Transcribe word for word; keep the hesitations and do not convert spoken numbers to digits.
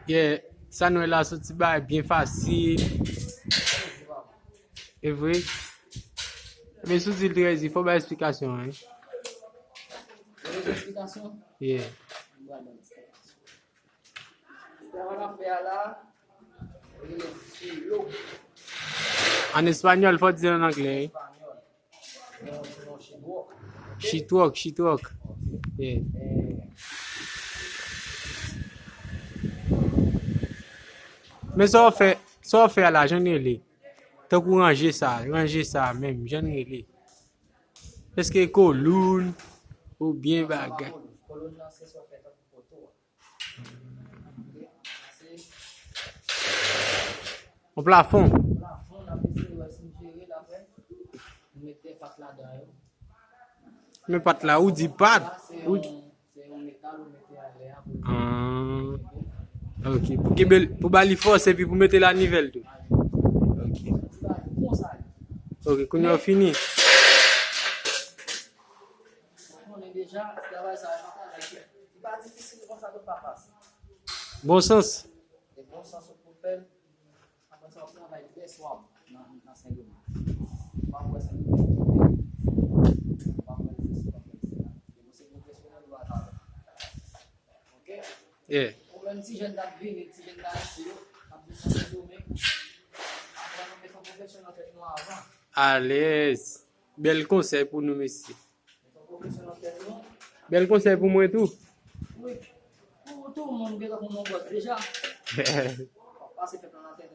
Yeah, sa nou wè la soti bay byen fasil. E vre? Men si w di l trè di, fò w bay esplikasyon an, wi. Yon esplikasyon? Yeah. Travay n ap fè a la, rele filo. An espanyòl, fò w di l an anglè, wi. Espanyòl. Non, sinon sheetrock. Sheetrock, sheetrock. Yeah. Eh. Men sa w fè, sa w fè a la, jan l rele? Tankou ranje sa, ranje sa menm, jan l rele? Èske koloun oubyen bagay? Koloun nan se sa w fè tankou poto a. Yon plafon. Plafon, n ap eseye wè si n jere l apre. Nou mete pat ladan yo. Men pat la, ou di pat. Sa se yon, se yon metal ou mete anlè a pou. Ah. Ok, pou kenbe l, pou ba li fòs epi pou mete l a nivèl tou. Ok. Ti bagay konsa. Ok, kounye a fini. Ou konnen deja, travay sa yo pa travay ki, li pa difisil konsa tou, pa fasil. Bon sans. E bon sans ou pou fè l. Apre sa, w ap travay trè swab nan, nan Sendomeng. Ou p ap wè Sendomeng kite. Ou p ap wè l se sou konplèks la. Depi w se pwofesyonèl, ou a travay. Ok? Yeah. Ou menm ti jèn k ap vini, ti jèn Dayiti yo, k ap vin nan Sendomeng, aprann nou met yon pwofesyon nan tèt nou avan. Alèz. Bèl konsèy pou nou, mesye. Bèl konsèy pou mwen tou. Wi. Pou tou moun gen tankou mon bòs deja. W ap pase pèp la nan tèt